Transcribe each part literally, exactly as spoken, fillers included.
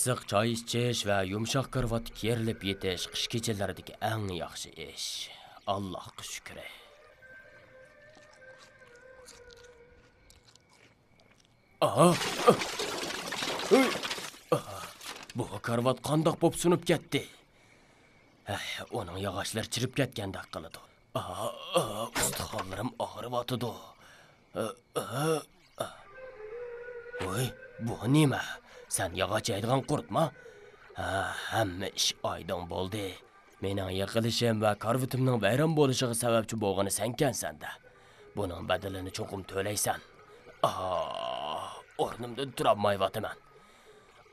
ئىسسىق چاي ئىچىش ۋە يۇمشاق كارىۋاتتا كېرىلىپ يېتىش قىش كېچىلىرىدىكى ئەڭ ياخشى ئىش. ئاللاھقا شۈكرى. ئاھ! ئۇي! ئاھ! بۇ كارىۋات قانداق بولۇپ سۇنۇپ كەتتى؟ ھەي، ئۇنىڭ ياغاچلىرى چىرىپ كەتكەندەك قىلىدۇ. ئاھ! ئاھ! ئۇستىخانلىرىم ئاغرىۋاتىدۇ. ئاھ! ئاھ! ۋوي، بۇ نېمە؟ سەن ياغاچ يەيدىغان قۇرتما؟ ھە، ھەممە ئىش ئايدىڭ بولدى. مېنىڭ يىقىلىشىم ۋە كارىۋىتىمنىڭ ۋەيران بولۇشىغا سەۋەبچى بولغىنى سەنكەنسەن-دە. بۇنىڭ بەدىلىنى چوقۇم تۆلەيسەن. ئاھ، ئورنۇمدىن تۇرالمايۋاتىمەن.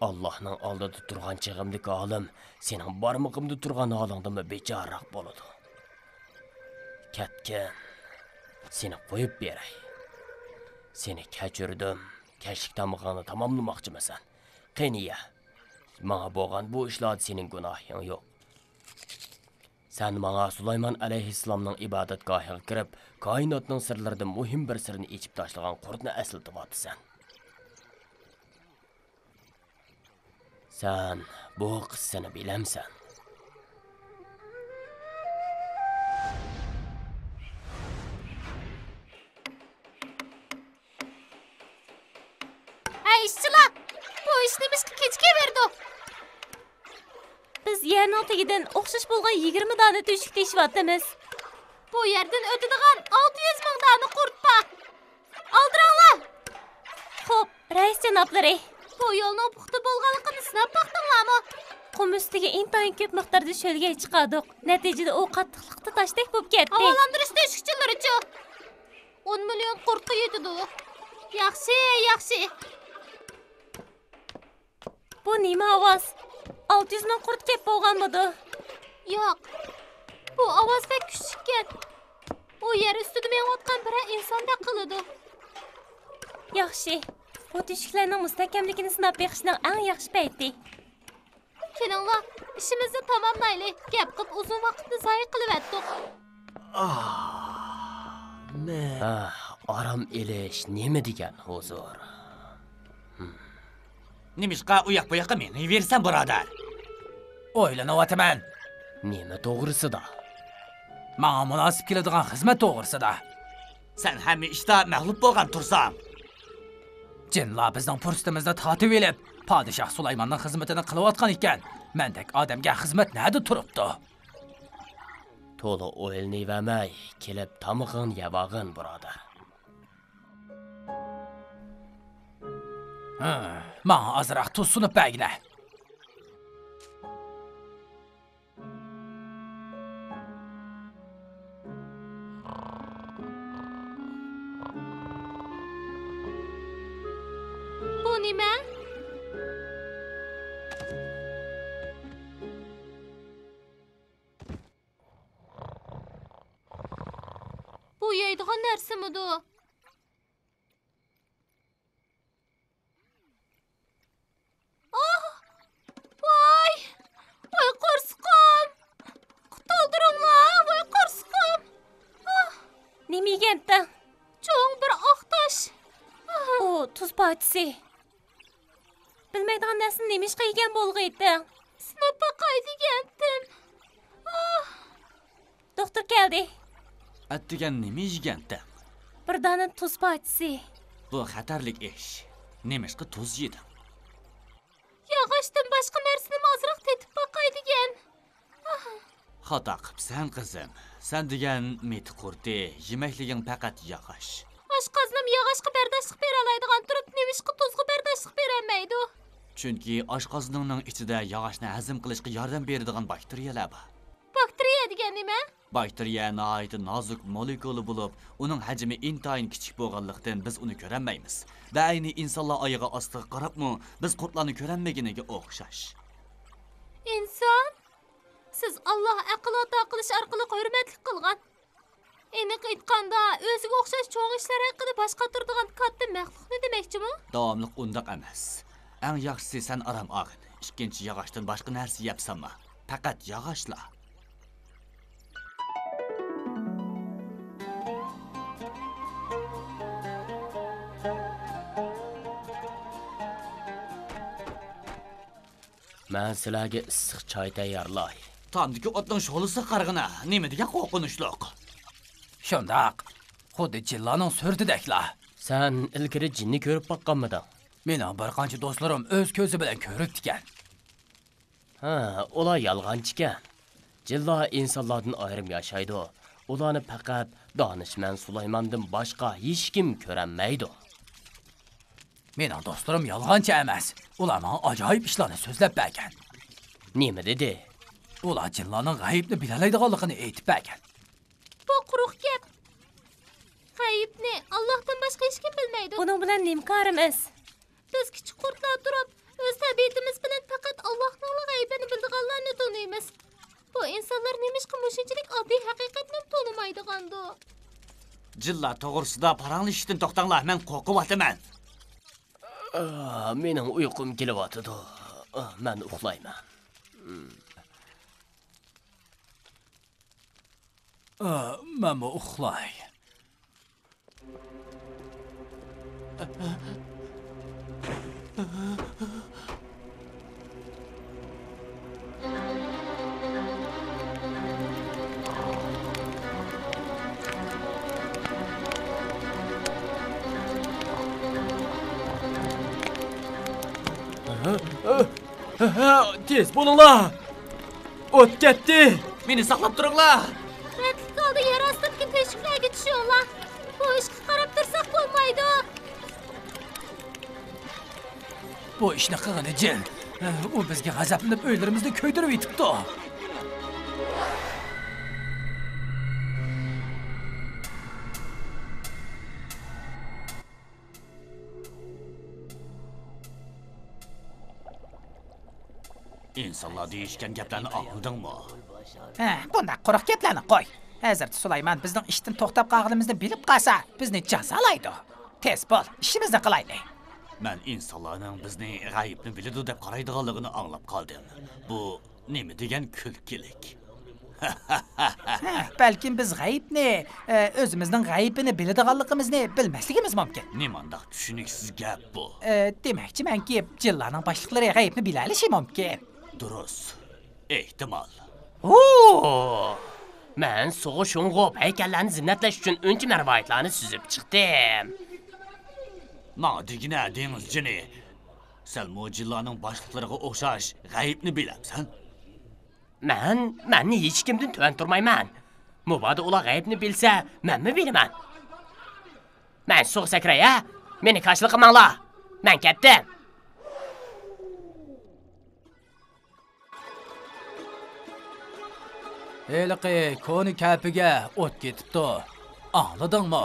ئاللاھنىڭ ئالدىدا تۇرغان چېغىمدىكى ھالىم سېنىڭ بارمىقىمدا تۇرغان ھالىڭدىنمۇ بىچارىراق بولىدۇ. كەتكىن. سېنى قويۇپ بېرەي. سېنى كەچۈردۈم. كەچلىك تامىقىڭنى تاماملىماقچىمىسەن؟ قېنى يە. ماڭا بولغان بۇ ئىشلاردا سېنىڭ گۇناھىڭ يوق. سەن ماڭا سۇلايمان ئەلەيھىسسالامنىڭ ئىبادەتگاھىغا كىرىپ، كائىناتنىڭ سىرلىرىدىن مۇھىم بىر سىرنى ئېچىپ تاشلىغان قۇرتنى ئەسلىتىۋاتىسەن. سەن بۇ قىسسىنى بىلەمسەن؟ ھەي، ئىشچىلار! بۇ ئىش نېمىشقا كېچىكىۋېرىدۇ؟ بىز يەرنىڭ تېگىدىن ئوخشاش بولغان يىگىرمە دانە تۆشۈك تېشىۋاتىمىز. بۇ يەردىن ئۆتىدىغان ئالتە يۈز مىڭ دانە قۇرت بار. ئالدىراڭلار! خوپ، رەئىس جانابلىرى. بۇ يولنىڭ پۇختا بولغانلىقىنى سىناپ باقتىڭلارمۇ؟ قۇم ئۈستىگە ئىنتايىن كۆپ مىقداردا شۆلگەي چىقاردۇق. نەتىجىدە ئۇ قاتتىقلىقتا تاشتەك بولۇپ كەتتى. ھاۋالاندۇرۇش تۆشۈكچىلىرىچۇ؟ ئون مىليون قۇرتقا يېتىدۇ. ياخشى، ياخشى. بۇ نېمە ئاۋاز؟ ئالتە يۈز مىڭ قۇرت كەپ بولغانمىدۇ؟ ياق. بۇ ئاۋاز بەك كۈچلۈككەن. ئۇ يەر ئۈستىدە مېڭىۋاتقان بىرەر ئىنساندەك قىلىدۇ. ياخشى. بۇ تۆشۈكلەرنىڭ مۇستەھكەملىكىنى سىناپ بېقىشنىڭ ئەڭ ياخشى پەيتى. كېلىڭلار، ئىشىمىزنى تاماملايلى. گەپ قىلىپ ئۇزۇن ۋاقىتنى زايە قىلىۋەتتۇق. ئاھ، مەن. ئاھ، ئارام ئېلىش نېمە دېگەن ھۇزۇر؟ نېمىشقا ئۇ ياق بۇ ياققا مېڭىۋېرىسەن، بۇرادەر؟ ئويلىنىۋاتىمەن. نېمە توغرىسىدا؟ ماڭا مۇناسىپ كېلىدىغان خىزمەت توغرىسىدا. سەن ھەممە ئىشتا مەغلۇپ بولغان تۇرساڭ. جىنلار بىزنىڭ پۇرسىتىمىزنى تارتىۋېلىپ، پادىشاھ سۇلايماننىڭ خىزمىتىنى قىلىۋاتقان ئىكەن. مەندەك ئادەمگە خىزمەت نەدە تۇرۇپتۇ؟ تولا ئويلىنىۋەرمەي، كېلىپ تامىقىڭنى يەۋالغىن، بۇرادەر. ھە، ماڭا ئازراق تۇز سۇنۇپ بەرگىنە. بۇ نېمە؟ بۇ يەيدىغان نەرسىمىدۇ؟ ئاھ! ۋاي! ۋاي قورسىقىم! قۇتۇلدۇرۇڭلار! ۋاي قورسىقىم! ئاھ! نېمە يېگەنتىڭ؟ چوڭ بىر ئاق تاش. ئاھ! ئۇ تۇز پارچىسى. بىلمەيدىغان نەرسىنى نېمىشقا يېگەن بولغىيتىڭ؟ سىناپ باقاي دېگەنتىم. ئاھ! دوختۇر كەلدى. ئەتىگەن نېمە يېگەنتىڭ؟ بىر دانە تۇز پارچىسى. بۇ خەتەرلىك ئىش. نېمىشقا تۇز يېدىڭ؟ ياغاچتىن باشقا نەرسىنىمۇ ئازراق تېتىپ باقاي دېگەن. ئاھ. خاتا قىپسەن، قىزىم. سەن دېگەن مىتى قۇرتى، يېمەكلىكىڭ پەقەت ياغاچ. ئاشقازىنىم ياغاچقا بەرداشلىق بېرەلەيدىغان تۇرۇپ، نېمىشقا تۇزغا بەرداشلىق بېرەلمەيدۇ؟ چۈنكى ئاشقازىنىڭنىڭ ئىچىدە ياغاچنى ھەزىم قىلىشقا ياردەم بېرىدىغان باكتېرىيەلەر بار. باكتېرىيە دېگەن نېمە؟ باكتېرىيە ناھايىتى نازۇك مولېكۇلا بولۇپ، ئۇنىڭ ھەجمى ئىنتايىن كىچىك بولغانلىقتىن، بىز ئۇنى كۆرەلمەيمىز. بەئەينى ئىنسانلار ئايىغى ئاستىغا قاراپمۇ، بىز قۇرتلارنى كۆرەلمىگىنىگە ئوخشاش. ئىنسان؟ سىز ئاللاھ ئەقىل ئاتا قىلىش ئارقىلىق ھۆرمەتلىك قىلغان. ئېنىق ئېيتقاندا، ئۆزىگە ئوخشاش چوڭ ئىشلار ھەققىدە باش قاتۇرىدىغان كاتتا مەخلۇقنى دېمەكچىمۇ؟ داۋاملىق ئۇنداق ئەمەس. ئەڭ ياخشىسى سەن ئارام ئالغىن. ئىككىنچى ياغاچتىن باشقا نەرسە يەپ سالما. پەقەت ياغاچلا. مەن سىلەرگە ئىسسىق چاي تەييارلاي. تامدىكى ئوتنىڭ شولىسى قارىغىنا، نېمە دېگەن قورقۇنچلۇق. شۇنداق. خۇددى جىنلارنىڭ سۈرىتىدەكلا. سەن ئىلگىرى جىننى كۆرۈپ باققانمىدىڭ؟ مېنىڭ بىر قانچە دوستلىرىم ئۆز كۆزى بىلەن كۆرۈپتىكەن. ھە، ئۇلار يالغانچىكەن. جىنلار ئىنسانلاردىن ئايرىم ياشايدۇ. ئۇلارنى پەقەت دانىشمەن سۇلايماندىن باشقا ھېچكىم كۆرەلمەيدۇ. مېنىڭ دوستلىرىم يالغانچى ئەمەس. ئۇلار ماڭا ئاجايىپ ئىشلارنى سۆزلەپ بەرگەن. نېمە دېدى؟ ئۇلار جىنلارنىڭ غەيىبنى بىلەلەيدىغانلىقىنى ئېيتىپ بەرگەن. بۇ قۇرۇق گەپ. غەيىبنى ئاللاھتىن باشقا ھېچكىم بىلمەيدۇ. بۇنىڭ بىلەن نېمە كارىمىز؟ بىز كىچىك قۇرتلار تۇرۇپ، ئۆز تەبىئىتىمىز بىلەن پەقەت ئاللاھنىڭلا غەيبىنى بىلىدىغانلارنى تونۇيمىز. بۇ ئىنسانلار نېمىشقا مۇشۇنچىلىك ئاددىي ھەقىقەتنىمۇ تونۇمايدىغاندۇ؟ جىنلار توغرىسىدا پاراڭلىشىشتىن توختاڭلار، مەن قورقۇۋاتىمەن. ئا، مېنىڭ ئۇيقۇم كېلىۋاتىدۇ. ئا، مەن ئۇخلايمەن. ئا، مەنمۇ ئۇخلاي. تېز بولۇڭلار! ئوت كەتتى! مېنى ساقلاپ تۇرۇڭلار! رەتلىك ھالدا يەر ئاستىدىكى تۆشۈكلەرگە چۈشۈڭلار! بۇ ئىشقا قاراپ تۇرساق بولمايدۇ! بۇ ئىشنى قىلغىنى جىن. ئۇ بىزگە غەزەپلىنىپ ئۆيلىرىمىزنى كۆيدۈرۈۋېتىپتۇ. ئىنسانلار دېيىشكەن گەپلەرنى ئاڭلىدىڭمۇ؟ ھە، بۇنداق قۇرۇق گەپلەرنى قوي. ھەزرىتى سۇلايمان بىزنىڭ ئىشتىن توختاپ قالغىنىمىزنى بىلىپ قالسا، بىزنى جازالايدۇ. تېز بول، ئىشىمىزنى قىلايلى. مەن ئىنسانلارنىڭ بىزنى غەيىبنى بىلىدۇ دەپ قارايدىغانلىقىنى ئاڭلاپ قالدىم. بۇ نېمە دېگەن كۈلكىلىك. ھە، بەلكىم بىز غەيىبنى، ئە، ئۆزىمىزنىڭ غەيىبىنى بىلىدىغانلىقىمىزنى بىلمەسلىكىمىز مۇمكىن. نېمانداق چۈشىنىكسىز گەپ بۇ؟ ئە، دېمەكچىمەنكى، جىنلارنىڭ باشلىقلىرى غەيىبنى بىلەلىشى مۇمكىن. دۇرۇس. ئېھتىمال. ھۇ! مەن سۇغۇ شۇڭغۇپ ھەيكەللەرنى زىننەتلەش ئۈچۈن ئۈنچە مەرۋايىتلارنى سۈزۈپ چىقتىم. ماڭا دېگىنە، دېڭىز جىنى. سەنمۇ جىنلارنىڭ باشلىقلىرىغا ئوخشاش غەيىبنى بىلەمسەن؟ مەن، مەن ھېچكىمدىن تۆۋەن تۇرمايمەن. مۇبادا ئۇلار غەيىبنى بىلسە، مەنمۇ بىلىمەن. مەن سۇغا سەكرەي، ھە؟ مېنى كاشىلا قىلماڭلار. مەن كەتتىم. ھېلىقى كونا كەپىگە ئوت كېتىپتۇ. ئاڭلىدىڭمۇ؟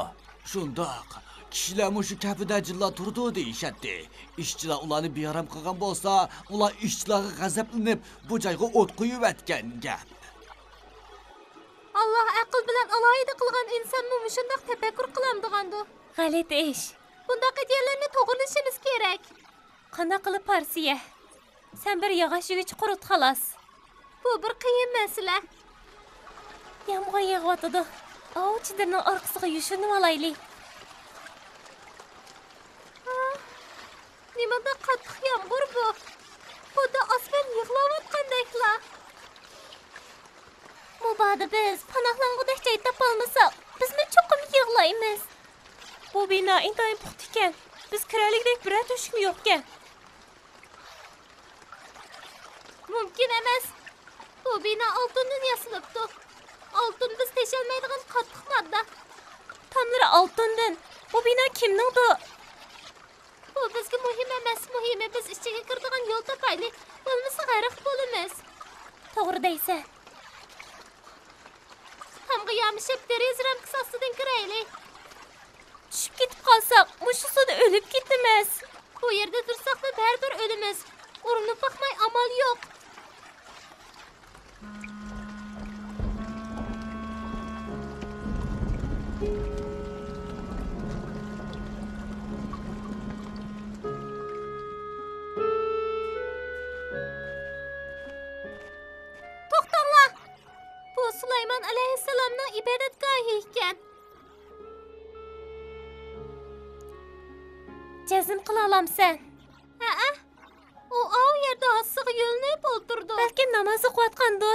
شۇنداق. كىشىلەر مۇشۇ كەپىدە جىنلار تۇرىدۇ دېيىشەتتى. ئىشچىلار ئۇلارنى بىئارام قىلغان بولسا، ئۇلار ئىشچىلارغا غەزەپلىنىپ، بۇ جايغا ئوت قويۇۋەتكەن گەپ. ئاللاھ ئەقىل بىلەن ئالاھىدە قىلغان ئىنسانمۇ مۇشۇنداق تەپەككۇر قىلامدىغاندۇ؟ غەلىتە ئىش. بۇنداق ئىدىيەلەرنى توغرىلىشىمىز كېرەك. قانداق قىلىپ پارسىيە؟ سەن بىر ياغاچ يۈگۈچ قۇرۇت خالاس. بۇ بىر قىيىن مەسىلە. يامغۇر يېغىۋاتىدۇ. ئاۋۇ چېدىرنىڭ ئارقىسىغا يوشۇرۇنۇۋالايلى. ئاھ، نېمانداق قاتتىق يامغۇر بۇ! خۇددى ئاسمان يىغلاۋاتقاندەكلا. مۇبادا بىز پاناھلانغۇدەك جاي تاپالمىساق، بىزمۇ چوقۇم يىغلايمىز. بۇ بىنا ئىنتايىن پۇختا ئىكەن. بىز كىرەلىگۈدەك بىرەر تۆشۈكمۇ يوقكەن. مۇمكىن ئەمەس. بۇ بىنا ئالتۇندىن ياسىلىپتۇ. ئالتۇن بىز تېشەلمەيدىغان قاتتىق ماددا. تاملىرى ئالتۇندىن. بۇ بىنا كىمنىڭدۇ؟ بۇ بىزگە مۇھىم ئەمەس. مۇھىمى بىز ئىچىگە كىرىدىغان يول تاپايلى. بولمىسا غەرق بولىمىز. توغرا دەيسەن. تامغا يامىشىپ، دېرىزە رامكىسى ئاستىدىن كىرەيلى. چۈشۈپ كېتىپ قالساق، مۇشۇ سۇدا ئۆلۈپ كېتىمىز. بۇ يەردە تۇرساقمۇ بەرىبىر ئۆلىمىز. ئۇرۇنۇپ باقماي ئامال يوق. توختاڭلار! بۇ سۇلايمان ئەلەيھىسسالامنىڭ ئىبادەتگاھى ئىكەن. جەزم قىلالامسەن؟ ھەئە. ئۇ ئاۋۇ يەردە ھاسىسىغا يۆلىنىپ ئولتۇردى. بەلكىم ناماز ئوقۇۋاتقاندۇ؟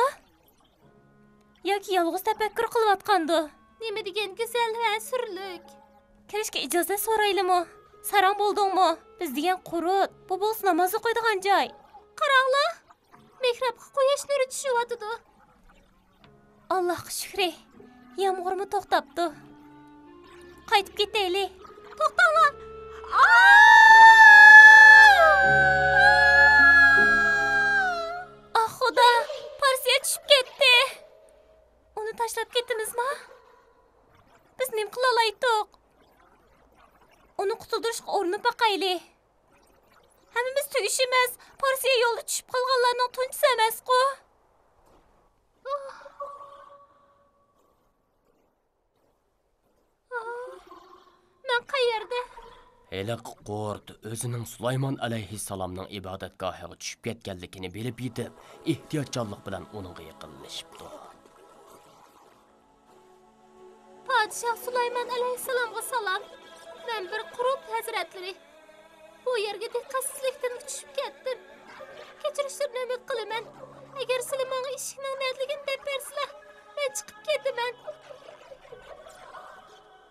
ياكى يالغۇز تەپەككۇر قىلىۋاتقاندۇ؟ نېمە دېگەن گۈزەل ۋە سۈرلۈك. كىرىشكە ئىجازەت سورايلىمۇ؟ ساراڭ بولدۇڭمۇ؟ بىز دېگەن قۇرۇت، بۇ بولسا ناماز ئوقۇيدىغان جاي. قاراڭلار، مېھرابقا قۇياش نۇرى چۈشۈۋاتىدۇ. ئاللاھقا شۈكرى، يامغۇرمۇ توختاپتۇ. قايتىپ كېتەيلى. توختاڭلار! ئاھ خۇدا، پارسىيە چۈشۈپ كەتتى. ئۇنى تاشلاپ كېتىمىزما؟ بىز نېمە قىلالايتتۇق؟ ئۇنى قۇتۇلدۇرۇشقا ئۇرۇنۇپ باقايلى. ھەممىمىز تۈگىشىمىز، پارسىيە يولدا چۈشۈپ قالغانلارنىڭ تۇنجىسى ئەمەسقۇ؟ مەن قەيەردە؟ ھېلىقى قۇرت ئۆزىنىڭ سۇلايمان ئەلەيھىسسالامنىڭ ئىبادەتگاھىغا چۈشۈپ كەتكەنلىكىنى بىلىپ يېتىپ، ئېھتىياتچانلىق بىلەن ئۇنىڭغا يېقىنلىشىپتۇ. پادىشاھ سۇلايمان ئەلەيھىسسالامغا سالام. مەن بىر قۇرۇت ھەزرەتلىرى. بۇ يەرگە دىققەتسىزلىكتىن چۈشۈپ كەتتىم. كەچۈرۈشلىرىنى ئۈمىد قىلىمەن. ئەگەر سىلەر ماڭا ئىشىكنىڭ نەدىلىكىنى دەپ بەرسىلەر، مەن چىقىپ كېتىمەن.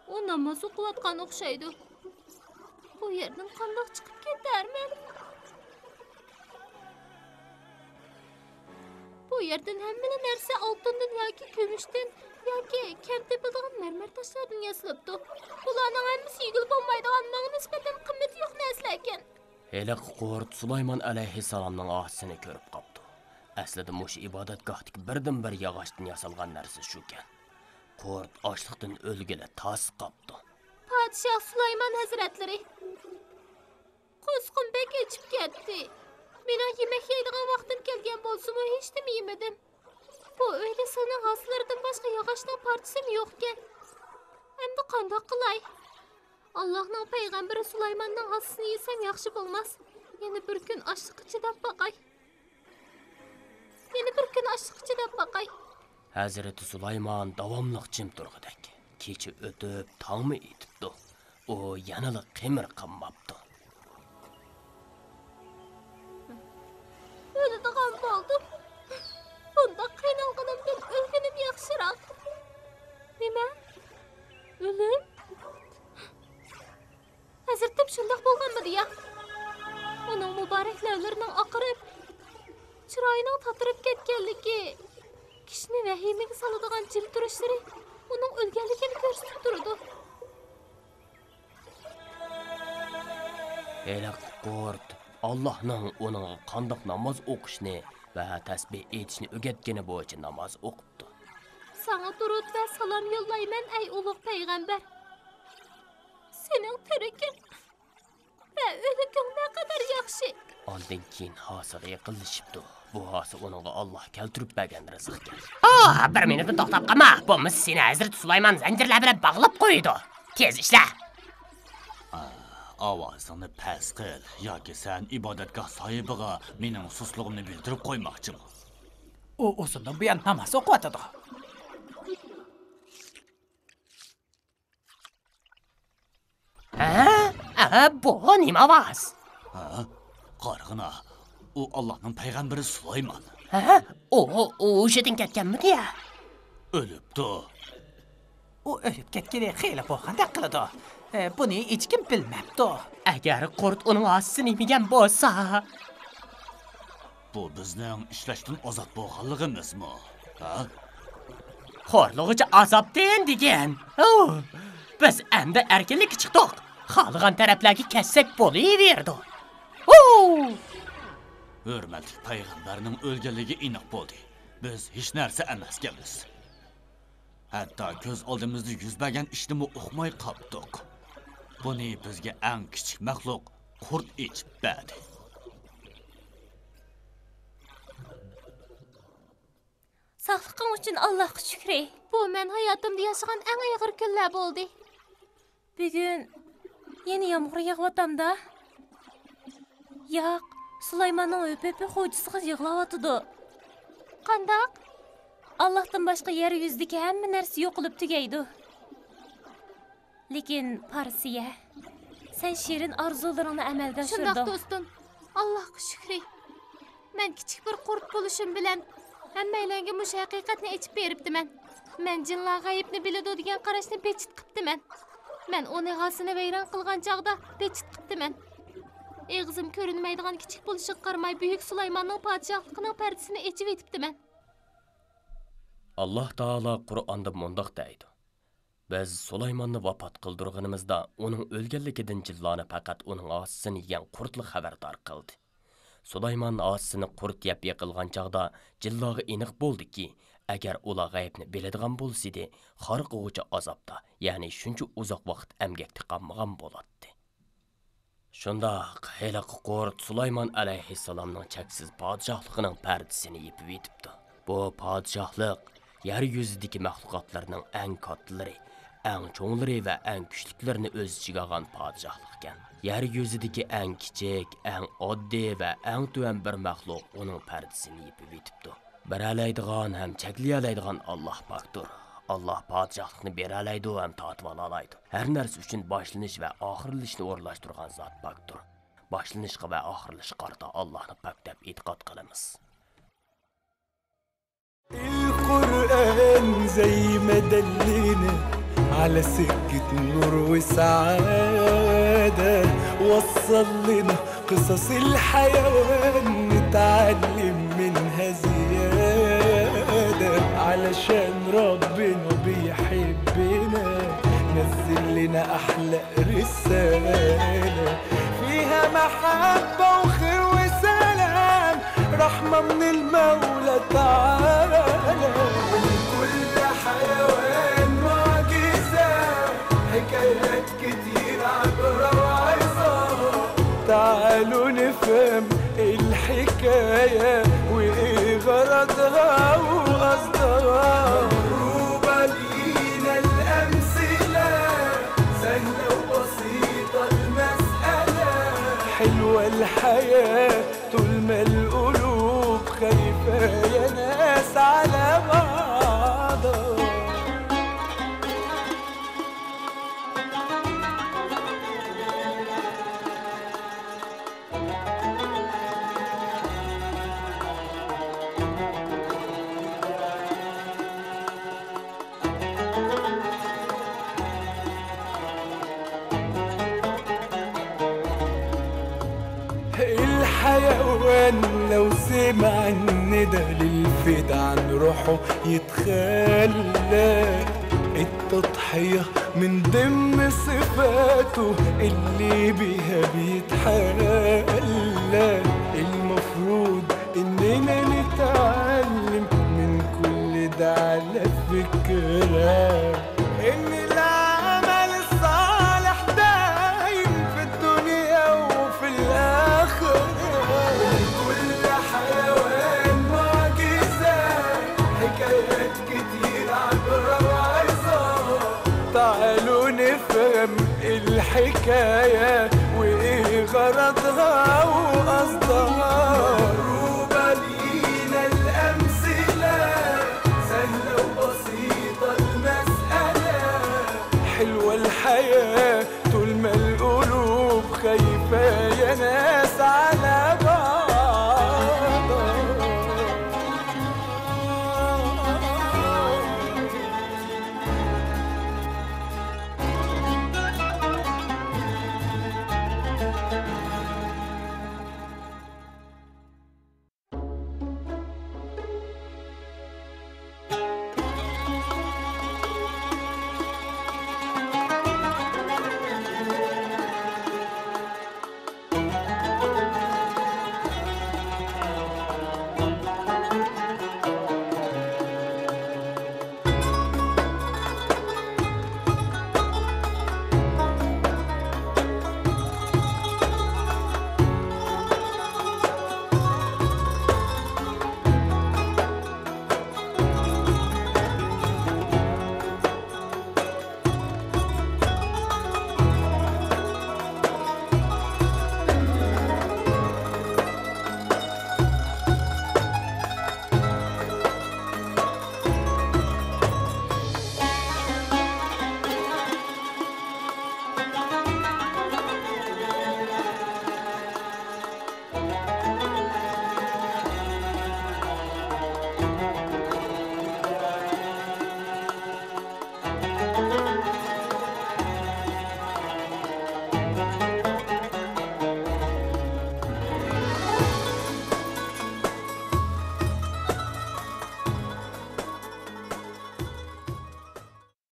ئۇ ناماز ئوقۇۋاتقان ئوخشايدۇ. بۇ يەردىن قانداق چىقىپ كېتەرمەن؟ بۇ يەردىن ھەممىلا نەرسە ئالتۇندىن ياكى كۈمۈشتىن ياكى كەم تېپىلىدىغان مەرمەر تاشلاردىن ياسىلىپتۇ. بۇلارنىڭ ھەممىسى ئىگىلى بولمايدىغان، ماڭا نىسبەتەن قىممىتى يوق نەرسىلەركەن. ھېلىقى قۇرت سۇلايمان ئەلەيھىسسالامنىڭ ھاسىسىنى كۆرۈپ قاپتۇ. ئەسلىدە مۇشۇ ئىبادەتگاھتىكى بىردىنبىر ياغاچتىن ياسالغان نەرسە شۇكەن. قۇرت ئاچلىقتىن ئۆلگىلى تاس قاپتۇ. پادىشاھ سۇلايمان ھەزرەتلىرى! قورسىقىم بەك ئېچىپ كەتتى. مېنىڭ يېمەك يەيدىغان ۋاقتىم كەلگەن بولسىمۇ، ھېچنېمە يېمىدىم. بۇ ئۆيدە سىلىنىڭ ھاسىلىرىدىن باشقا ياغاچنىڭ پارچىسىمۇ يوقكەن. ئەمدى قانداق قىلاي؟ ئاللاھنىڭ پەيغەمبىرى سۇلايماننىڭ ھاسىسىنى يېسەم ياخشى بولماس. يەنە بىر كۈن ئاچلىققا چىداپ باقاي. يەنە بىر كۈن ئاچلىققا چىداپ باقاي. ھەزرىتى سۇلايمان داۋاملىق جىم تۇرغۇدەك. كېچە ئۆتۈپ، تاڭمۇ ئېتىپتۇ. ئۇ يەنىلا قىمىر قىمماپتۇ. ئۆلىدىغان بولدۇم. بۇنداق قىينالغىنىمدىن ئۆلگىنىم ياخشىراق. نېمە؟ ئۆلۈم؟ ھەزرىتىم شۇنداق بولغانمىدى يا؟ ئۇنىڭ مۇبارەك لەۋلىرىنىڭ ئاقىرىپ، چىرايىنىڭ تاتىرىپ كەتكەنلىكى، كىشىنى ۋەھىمىگە سالىدىغان جىم تۇرۇشلىرى ئۇنىڭ ئۆلگەنلىكىنى كۆرسىتىپ تۇرىدۇ. ھېلىقى قۇرت ئاللاھنىڭ ئۇنىڭغا قانداق ناماز ئوقۇشنى ۋە تەسبىھ ئېيتىشنى ئۆگەتكىنى بويىچە ناماز ئوقۇپتۇ. ساڭا دۇرۇت ۋە سالام يوللايمەن، ئەي ئۇلۇغ پەيغەمبەر! سېنىڭ تىرىكىڭ ۋە ئۆلۈكۈڭ نەقەدەر ياخشى! ئاندىن كېيىن ھاسىغا يېقىنلىشىپتۇ. بۇ ھاسا ئۇنىڭغا ئاللاھ كەلتۈرۈپ بەرگەن رىزىقكەن. ئۇ، بىر مىنۇتنى توختاپ قالما، بولمىسا سېنى ھەزرىتى سۇلايمان زەنجىرلەر بىلەن باغلاپ قويىدۇ. تېز ئىشلە! ئاۋازىڭنى پەس قىل، ياكى سەن ئىبادەتگاھ ساھىبىغا مېنىڭ سۇسلۇقۇمنى بىلدۈرۈپ قويماقچىمۇ؟ ئۇ ئۇزۇندىن بۇيان ناماز ئوقۇۋاتىدۇ. ھە؟ ئە، بۇ نېمە ئاۋاز؟ ھە؟ قارىغىنا، ئۇ ئاللاھنىڭ پەيغەمبىرى سۇلايمان. ھە؟ ئۇ، ئۇ ھوشىدىن كەتكەنمىدى يا؟ ئۆلۈپتۇ. ئۇ ئۆلۈپ كەتكىلى خېلى بولغاندەك قىلىدۇ. ئە، بۇنى ھېچكىم بىلمەپتۇ. ئەگەر قۇرت ئۇنىڭ ھاسىسىنى يېمىگەن بولسا. بۇ بىزنىڭ ئىشلەشتىن ئازاد بولغانلىقىمىزمۇ؟ ھە؟ خورلىغۇچى ئازابتىن دېگەن. ھۇ! بىز ئەمدى ئەركىنلىككە چىقتۇق. خالىغان تەرەپلەرگە كەتسەك بولۇۋېرىدۇ. ھۇ! ھۆرمەتلىك پەيغەمبەرنىڭ ئۆلگەنلىكى ئېنىق بولدى. بىز ھېچ نەرسە ئەمەسكەنمىز. ھەتتا كۆز ئالدىمىزدا يۈز بەرگەن ئىشنىمۇ ئۇقماي قاپتۇق. بۇنى بىزگە ئەڭ كىچىك مەخلۇق قۇرت ئېچىپ بەردى. ساقلىقىڭ ئۈچۈن ئاللاھقا شۈكرى. بۇ مەن ھاياتىمدا ياشىغان ئەڭ ئېغىر كۈنلەر بولدى. بۈگۈن يەنە يامغۇر يېغىۋاتامدا؟ ياق، سۇلايماننىڭ ھۆپۈپى خوجىسىغا يىغلاۋاتىدۇ. قانداق؟ ئاللاھتىن باشقا يەر يۈزىدىكى ھەممە نەرسە يوقىلىپ تۈگەيدۇ. لېكىن پارسىيە، سەن شېرىن ئارزۇلىرىڭنى ئەمەلگە ئاشۇردۇڭ. شۇنداق، دوستۇم. ئاللاھقا شۈكرى. مەن كىچىك بىر قۇرت بولۇشۇم بىلەن ھەممەيلەنگە مۇشۇ ھەقىقەتنى ئېچىپ بېرىپتىمەن. مەن جىنلار غەيىبنى بىلىدۇ دېگەن قاراشنى بېجىت قىپتىمەن. مەن ئۇنى ھاسىنى ۋەيران قىلغان چاغدا بېجىت قىپتىمەن. ئېغىزىم كۆرۈنمەيدىغان كىچىك بولۇشىغا قارىماي، بۈيۈك سۇلايماننىڭ پادىشاھلىقىنىڭ پەردىسىنى ئېچىۋېتىپتىمەن. ئاللاھ تائالا قۇرئاندا مۇنداق دەيدۇ: بىز سۇلايماننى ۋاپات قىلدۇرغىنىمىزدا، ئۇنىڭ ئۆلگەنلىكىدىن جىنلارنى پەقەت ئۇنىڭ ھاسىسىنى يېگەن قۇرتلا خەۋەردار قىلدى. سۇلايمان ھاسىسىنى قۇرت يەپ يىقىلغان چاغدا، جىنلارغا ئېنىق بولدىكى، ئەگەر ئۇلار غەيىبنى بىلىدىغان بولسىدى، خارىقىغۇچە ئازابتا، يەنى شۇنچە ئۇزاق ۋاقىت ئەمگەكتە قالمىغان بولاتتى. شۇنداق، ھېلىقى قۇرت سۇلايمان ئەلەيھىسسالامنىڭ چەكسىز پادىشاھلىقىنىڭ پەردىسىنى يېپىۋېتىپتۇ. بۇ پادىشاھلىق يەر يۈزىدىكى مەخلۇقاتلارنىڭ ئەڭ كاتتىلىرى، ئەڭ چوڭلىرى ۋە ئەڭ كۈچلۈكلىرىنى ئۆز ئىچىگە ئالغان پادىشاھلىقكەن. يەر يۈزىدىكى ئەڭ كىچىك، ئەڭ ئاددىي ۋە ئەڭ تۆۋەن بىر مەخلۇق ئۇنىڭ پەردىسىنى يېپىۋېتىپتۇ. بېرەلەيدىغان ھەم چەكلىيەلەيدىغان ئاللاھ پاكتۇر. ئاللاھ پادىشاھلىقنى بېرەلەيدۇ ھەم تارتىۋالالايدۇ. ھەر نەرسە ئۈچۈن باشلىنىش ۋە ئاخىرلىنىشنى ئورۇنلاشتۇرغان زات پاكتۇر. باشلىنىشقا ۋە ئاخىرلىشىشقا قارىتا ئاللاھنى پاك دەپ ئېتىقاد قىلىمىز. القرآن زي ما دلنا على سكة نور وسعادة، وصل لنا قصص الحيوان نتعلم منها زيادة، علشان ربنا بيحبنا نزل لنا أحلى رسالة، فيها محبة وخير وسلام، رحمة من المولى تعالى. ولكل حيوان معجزة، حكايات كتير عبرة وعظة. تعالوا نفهم الحكاية وإيه غرضها وقصدها. مضروبة لينا الأمثلة، سهلة وبسيطة المسألة. حلوة الحياة طول ما القلوب خايفة يا ناس على بعضها. الحيوان لو سمع الندى للفدا عن روحه يتخلى. التضحية من ضمن صفاته اللي بيها بيتحلى. المفروض إننا نتعلم من كل ده على فكرة، إن العمل الصالح دايم في الدنيا وفي الآخرة. كل حيوان معجزة، حكايات كتير عبرة وعظة. تعالوا نفهم الحكاية وإيه غرضها وقصدها. مضروبة لينا الأمثلة، سهلة وبسيطة المسألة. حلوة الحياة